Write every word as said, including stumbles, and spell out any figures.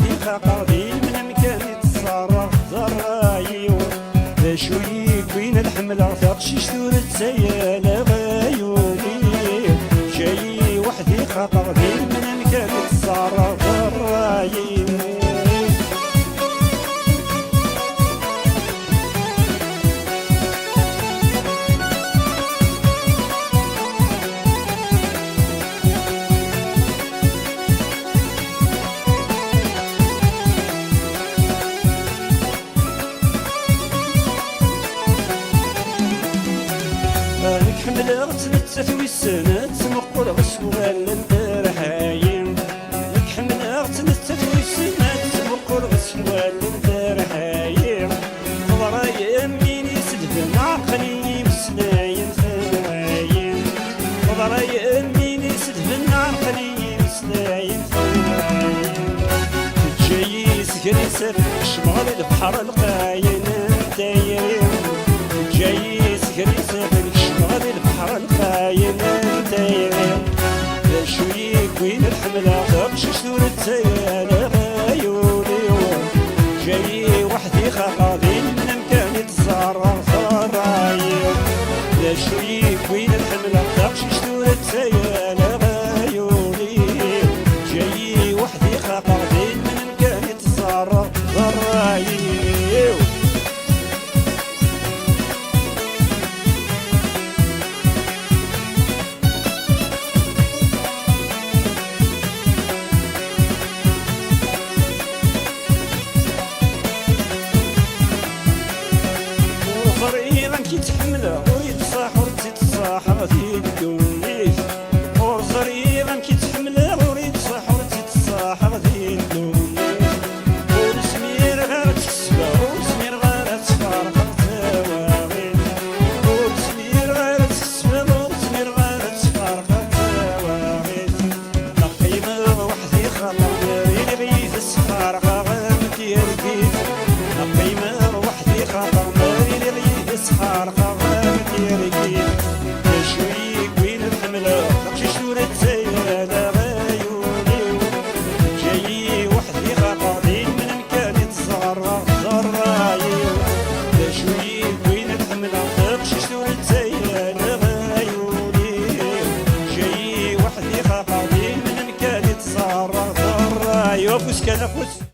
Di xaqeɣ di lmemkan i ttṣerref d ṛṛay-iw. D acu i yewwin ad ḥemmleɣ taqcict ur ttayaleɣ ay ul-iw? Ǧǧay-iyi weḥd-i xaqeɣ di lmemkan i ttṣerref d ṛṛay-iw. Nekk ḥemmleɣ-tt nettat wissen ad tmeqqer ɣef wallen terḥayin. Nekk ḥemmleɣ-tt nettat wissen ad tmeqqer ɣef wallen terḥayin. Teḍra yemmi-s d ben ɛerqen-iyi imeslayen terḥayin. Teḍra yemmi-s d ben ɛerqen-iyi imeslayen terḥayin. Teǧǧa-yi sger isaffen kecmeɣ di lebḥer lqayen n tayri. Teǧǧa-yi sger isaffen kecmeɣ di lebḥer lqayen n tayri. D acu i yewwin ad ḥemmleɣ taqcict ur ttayaleɣ ay ul-iw? Ǧǧay-iyi weḥd-i xaqeɣ di lmemkan i ttẓerreɣ ṛṛay-iw. D acu i yewwin ad ḥemmleɣ taqcict ur ttayaleɣ ay ul-iw? Ǧǧay-iyi weḥd-i xaqeɣ di lmemkan i ttẓerreɣ ṛṛay-iw. Ur ẓriɣ amek i tt-ḥemmleɣ, ur i d-ṣaḥ, ur tt-id-ṣaḥeɣ di ddunit. Ur ẓriɣ amek i tt-ḥemmleɣ, ur i d-ṣaḥ, ur tt-id-ṣaḥeɣ di ddunit. Ur zmireɣ ara ad tt-kesbeɣ, ur zmireɣ ara ad tt-ferqeɣ d tawaɣit. Ur zmireɣ ara ad tt-kesbeɣ, ur zmireɣ ara ad tt-ferqeɣ d tawaɣit. Ma qqimeɣ weḥd-i xaṭer ma riliɣ yid-s ferqeɣ am tirgit. Ma qqimeɣ weḥd-i xaṭer ma riliɣ yid-s ferqeɣ am tirgit. D acu i yewwin ad ḥemmleɣ taqcict ur ttayaleɣ ay ul-iw? Teǧǧa-yi weḥd-i xaṭer di lmemkan i ttẓerreɣ ṛṛay-iw. D acu i yewwin ad ḥemmleɣ taqcict ur ttayaleɣ ay ul-iw? Teǧǧa-yi weḥd-i xaqeɣ di lmemkan i ttẓerreɣ ṛṛay-iw. Afus kan, afus.